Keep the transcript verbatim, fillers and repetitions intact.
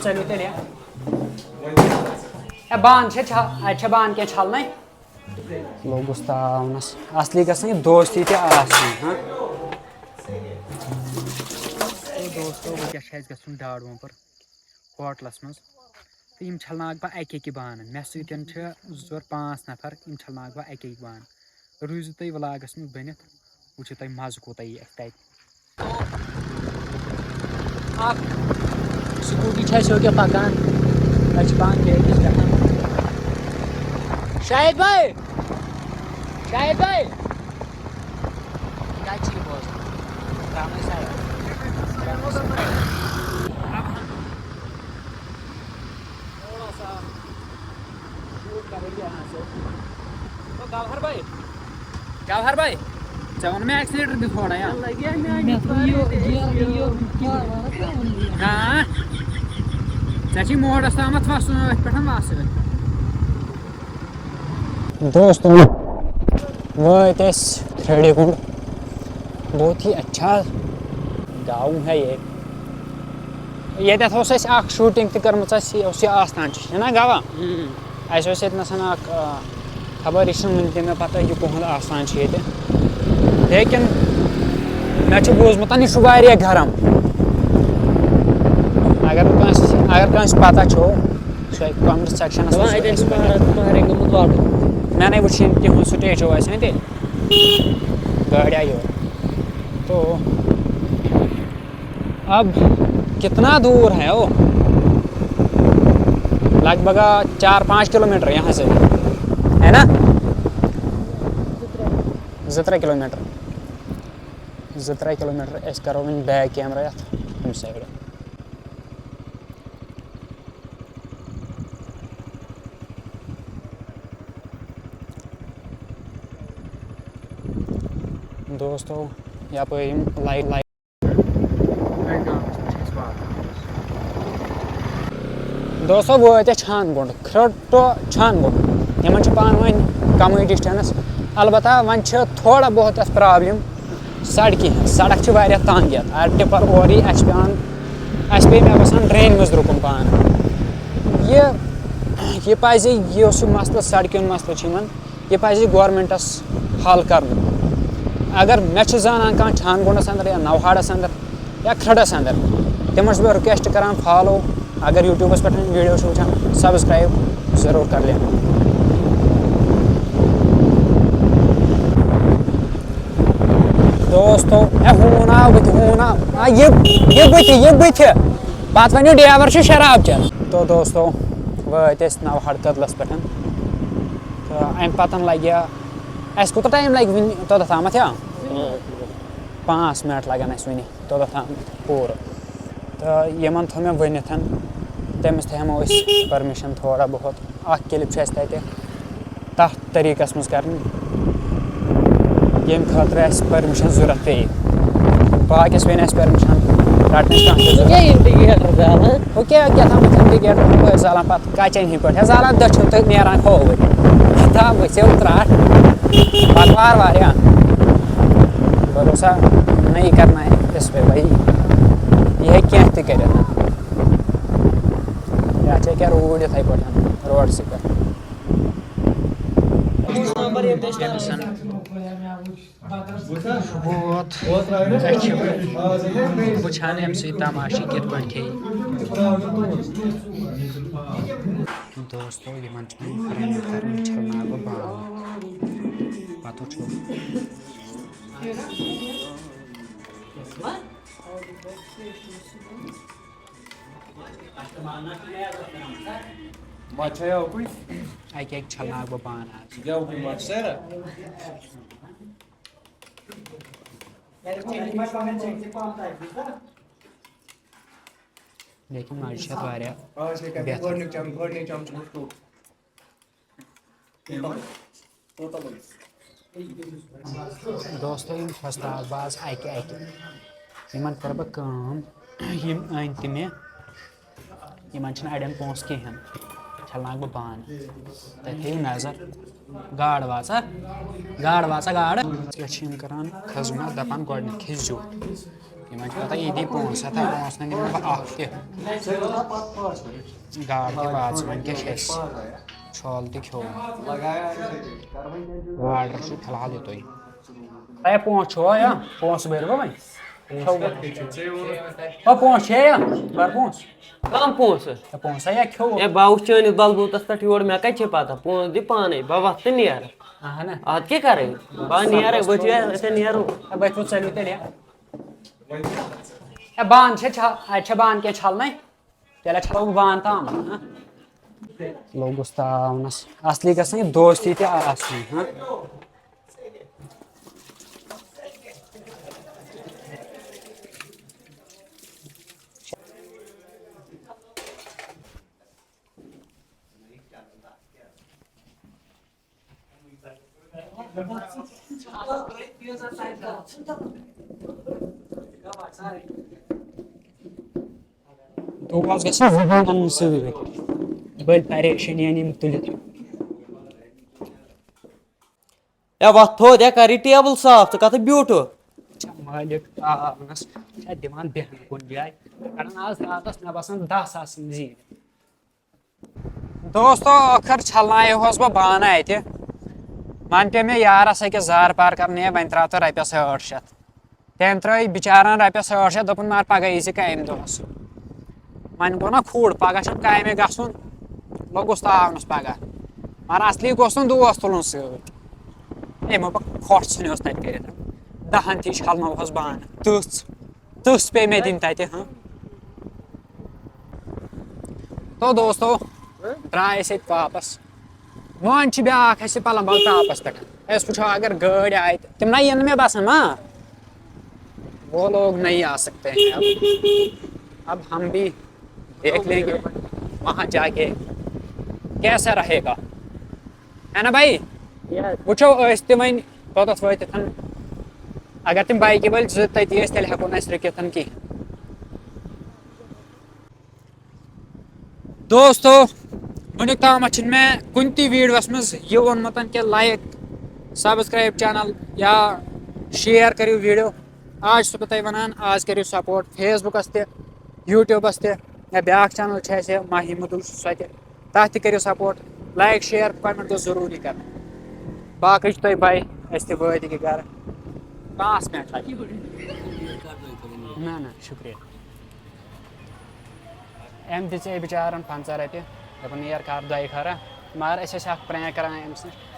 ژٔلِو تیٚلہِ، ہا؟ ہے، بانہٕ چھےٚ چھَ-، اَتہِ چھےٚ بانہٕ کینٛہہ چھَلنَے؟ لوٚگُس تاونَس۔ اَصلی گژھن یہِ دوستی تہِ آسٕنۍ، ہاں؟ اے دوستو، وٕنکیٚس چھُ اَسہِ گژھُن ڈاڈ وومپُر ہوٹلَس منٛز۔ تہٕ یِم چھَلناوَکھ بہٕ اَکہِ اَکہِ بانہٕ۔ مےٚ سۭتۍ چھِ زٕ ژور پانٛژھ نفر، یِم چھَلناوَکھ بہٕ اَکہِ اَکہِ بانہٕ۔ روٗزِو تُہۍ ولاگَس منٛز بٔنِتھ، وٕچھِو تُہۍ مَزٕ کوٗتاہ یی اَسہِ تَتہِ۔ اَکھ سکوٗٹی چھِ اَسہِ یوٚکیٛاہ پَکان، اَسہِ چھِ پانہٕ بیٚیہِ أکِس گژھان۔ شاہد بھائی، شاہد بھائی، کَتہِ چھِ یہِ بوزان؟ ترٛاونَے سایڈ۔ تھوڑا سا شوٗٹ کَرو یہِ یہاں سے۔ تو گوہر بھائی، گوہر بھائی، ژےٚ ووٚن مےٚ accelerator دِ تھوڑا، یا؟ مےٚ دوٚپ یہِ gear، یہِ gear، gear۔ ہاں، ژےٚ چھُے موڈَس تامَتھ وَسُن أتھۍ پٮ۪ٹھ، وَس أتھۍ پٮ۪ٹھ۔ دوستو، وٲتۍ أسۍ کھرٛڑِ گُنٛڈ۔ بہت ہی اچھا گاؤں ہے یہ۔ ییٚتٮ۪تھ اوس اَسہِ اَکھ shooting تہِ کٔرمٕژ، اَسہِ یہِ اوس یہِ آستان چھُ، چھُنہ گوا؟ اَسہِ اوس ییٚتہِ نَسَن اَکھ، آ، خبر، یہِ چھُنہٕ وٕنہِ تہِ مےٚ پَتہ، یہِ کُہُنٛد آستان چھُ ییٚتہِ۔ لیکِن مےٚ چھُ بوٗزمُت، یہِ چھُ واریاہ گرم۔ اگر نہٕ کٲنٛسہِ، اگر کٲنٛسہِ پَتہ چھُ، سُہ ہیٚکہِ comment sectionَس منٛز۔ اَتٮ۪ن چھُ مہرا-، مہرٮ۪ن گوٚمُت واٹر۔ مےٚ نَے وٕچھ یِم تِہُنٛد stage آسہِ ہا تہِ۔ گاڑِ آیہِ یور۔ تو اب کتنا دور ہے وہ؟ لگ بھگ چار پانچ کلو میٹر یہاں سے، ہے نا؟ زٕ ترٛےٚ کلو میٹر۔ زٕ ترٛےٚ کلو میٹر۔ أسۍ کرو وۄنۍ back camera یتھ ہُمہِ side۔ دوستو، یپٲرۍ یِم light، light۔ دوستو، وٲتۍ أسۍ چھان گُنٛڈ، کھرٛٹہٕ چھان گُنٛڈ۔ یِمن چھِ پانہٕ ؤنۍ کمٕے distance۔ البتہ وۄنۍ چھِ تھوڑا بہت یتھ problem۔ سڑکہِ ہٕنٛز، سڑک چھِ واریاہ تنگ یتھ۔ اگر ٹِپر اورٕ یی، اَسہِ چھِ پٮ۪وان، اَسہِ پیٚیہِ، مےٚ باسان، drain منٛز رُکُن پانہٕ۔ یہِ، یہِ پزِ، یہِ اوس یہِ مسلہٕ، سڑکہِ ہُنٛد مسلہٕ چھُ یِمن، یہِ پزِ governmentس حل کرُن۔ اگر مےٚ چھُ زانان کانٛہہ چھان گُنٛڈس اندر یا نوہاڑس اندر، یا کھرٛٹس اندر۔ تِمن چھُس بہٕ request کران follow، اگر YouTubeس پٮ۪ٹھ video چھُ وٕچھان، subscribe ضروٗر کر لیں۔ دوستو، اے ہون آو بٕتھِ، ہون آو۔ آ، یہِ، یہِ بٕتھِ، یہِ بٕتھِ۔ پتہٕ ؤنِو driver چھُ شراب چٮ۪ن۔ تو دوستو، وٲتۍ أسۍ نوہاڑ کدلس پٮ۪ٹھ۔ تہٕ امہِ پتہٕ لگہِ اَسہِ، کوٗتاہ time لگہِ وٕنہِ توٚتتھ تامتھ، یا؟ پانٛژھ منٹ لگن اَسہِ وٕنہِ۔ توٚتتھ تام پوٗرٕ۔ تہٕ یِمن تھوٚو مےٚ ؤنِتھ، تٔمِس تہِ ہٮ۪مو أسۍ permission تھوڑا بہت۔ اکھ clip چھُ اَسہِ تَتہِ، تَتھ طریٖقس منٛز کرٕنۍ، ییٚمہِ خٲطرٕ اَسہِ permission ضوٚرتھ پیٚیہِ۔ باقیَس پیٚیہِ نہٕ اَسہِ permission رَٹنٕچ کانٛہہ تہِ ضوٚرتھ۔ کیٛاہ indicator زالان؟ ہُہ کیٛاہ، کیٛاہ تام indicator ہُپٲرۍ زالان، پَتہٕ کَچَن ہِنٛدۍ پٲٹھۍ، ہے زالان دٔچھُن تہٕ نیران کھووُر۔ ہتا ؤسِو ترٛٹھ، پَتہٕ وارٕ وارٕ یان۔ بھروسہ نہیں کرنا ہے اس پہ بھائی، یہِ ہیٚکہِ کینٛہہ تہِ کٔرِتھ۔ یہِ اَتھ چھِ أکیٛاہ روٗڈ یِتھَے پٲٹھۍ، روڈسٕے پٮ۪ٹھ۔ أمِس ووت، أسۍ چھِ وٕچھان أمۍ سٕے تماشہِ کِتھ پٲٹھۍ کھیٚیہِ۔ دوستو، یِمن چھُ وۄنۍ رَنُن کَرُن، چھَلناو بہٕ بانہٕ۔ پَتہٕ وٕچھو۔ اَکہِ اَکہِ چھَلناو بہٕ بانہٕ آز۔ لیکن مَزٕ چھِ اَتھ واریاہ بہتر۔ دوستو، یِم چھِ وۄستاد باز اَکہِ اَکہِ۔ یِمَن کٔر بہٕ کٲم، یِم أنۍ تہِ مےٚ، یِمَن چھِنہٕ اَڑٮ۪ن پونٛسہٕ کِہیٖنۍ۔ چھَلناوَکھ بہٕ بانہٕ۔ تُہۍ تھٲیِو نظر۔ گاڈ واژا، گاڈ واژا، گاڈ۔ أسۍ چھِ یِم کَران خدمت، دَپان گۄڈٕنٮ۪تھ کھیٚیہِ زیُٹھ۔ یِمن چھِ واتان ییٚتی پانٛژھ ہَتھ، پانٛژھ نہٕ نِمہٕ بہٕ اَکھ تہِ۔ گاڈ تہِ واژٕ، وۄنۍ کیٛاہ چھِ اَسہِ؟ چھول تہِ کھیوٚو۔ آرڈر چھُ فِلحال یُتُے۔ ہے، پونٛسہٕ چھُوا یا؟ پونٛسہٕ بٔرۍ وۄنۍ؟ پونٛسہٕ چھُوا؟ او، پونٛسہٕ چھے یا؟ بَر پونٛسہٕ۔ کَم پونٛسہٕ؟ ہے، پونٛسہٕ یا کھیوٚو؟ ہے، بہٕ آوُس چٲنِس بلبوٗتَس پٮ۪ٹھ یور، مےٚ کَتہِ چھے پَتہ؟ پونٛسہٕ دِ پانَے، بہٕ وَتھٕ تہٕ نیرٕ۔ اَہَنہ۔ اَدٕ کیٛاہ کَرٕ؟ بہٕ ہا نیرٕ، بہٕ چھُس یَتھ، أسۍ ہا نیرو۔ ہے، بہٕ چھُس ژٔلِو تیٚلہِ، یا؟ ہے، بانہٕ چھےٚ چھَ-، اَتہِ چھےٚ بانہٕ کینٛہہ چھَلنَے؟ تیٚلہِ چھَلو بہٕ بانہٕ تام، ہاں؟ لوٚگُس تاونَس۔ اَصلی گژھن یہِ دوستی تہِ آسٕنۍ، ہاں؟ دوس گژھِ زٕ دۄہ اَنٕنۍ سۭتۍ۔ بٔلۍ پریشٲنی اَنہِ یِم تُلِتھ۔ یا وۄتھ تھوٚد، یا کر یہِ ٹیبل صاف، ژٕ کتھ بیوٗٹھُکھ؟ چھا مٲلِک تاونس چھا دِوان بیہنہٕ کُنہِ جایہِ؟ کڑان آز راتس مےٚ باسان دَہ ساس یِم زیٖنِتھ۔ دوستو، ٲخٕر چھلنایوہس بہٕ بانہٕ اتہِ۔ وۄنۍ پیوٚو مےٚ یارس أکِس زارٕ پار کرنہِ، وۄنۍ ترٛاو تہٕ رۄپیس ٲٹھ شیٚتھ۔ تٔمۍ ترٛٲے بِچارن رۄپیس ٲٹھ شیٚتھ، دوٚپُن، "مگر پگاہ ییٖزِ کامہِ دۄہس۔" وۄنۍ گوٚو نا کھوٗر، پگاہ چھُم کامہِ گژھُن، لوٚگُس تاونس پگاہ۔ مگر اصلی گوٚژھ نہٕ دوس تُلُن سۭتۍ۔ ہے، مےٚ پَکھ کھۄٹھ ژھٕنِوس تَتہِ کٔرِتھ۔ دَہَن تہِ چھَلناوہَس بانہٕ۔ تٕژھ، تٕژھ پیٚیہِ مےٚ دِنۍ تَتہِ، ہاں۔ تو دوستو، درٛاے أسۍ ییٚتہِ واپس۔ وۄنۍ چھِ بیٛاکھ اَسہِ پَلَمبَل ٹاپَس پٮ۪ٹھ۔ أسۍ وٕچھو اگر گٲڑۍ آیہِ تہٕ تِم نہ یِن مےٚ باسان، ما؟ وہ لوگ نہیں آ سکتے ہیں اب۔ اب ہم بھی دیکھ لیں گے وہاں جا کے کیسا رہے گا، ہے نا بھائی؟ وٕچھو أسۍ تہِ وۄنۍ توٚتَتھ وٲتِتھ، اگر تِم بایکہِ وٲلۍ زٕ تٔتی ٲسۍ، تیٚلہِ ہٮ۪کو نہٕ أسۍ رُکِتھ کِہیٖنۍ۔ دوستو، وٕنیُک تامَتھ چھِنہٕ مےٚ کُنہِ تہِ ویٖڈیوَس منٛز یہِ ووٚنمُت کہِ like، subscribe channel یا share کٔرِو ویٖڈیو۔ آز چھُس بہٕ تۄہہِ وَنان، آز کٔرِو support Facebook-س تہِ، YouTube-س تہِ، یا بیٛاکھ channel چھِ اَسہِ ماہی مدل، سۄ تہِ، تَتھ تہِ کٔرِو support، like، share، comment گوٚژھ ضروٗری کَرُن۔ باقٕے چھُ تۄہہِ bye، أسۍ تہِ وٲتۍ ییٚکیٛاہ گَرٕ۔ پانٛژھ منٹ لَگہِ۔ نہ، نہ، شُکریہ۔ أمۍ دِژے بِچارَن پنٛژاہ رۄپیہِ، دوٚپُن، "یارٕ، کَر دۄیہِ خٲرا؟" مگر أسۍ ٲسۍ اَکھ prank کَران أمِس نِش۔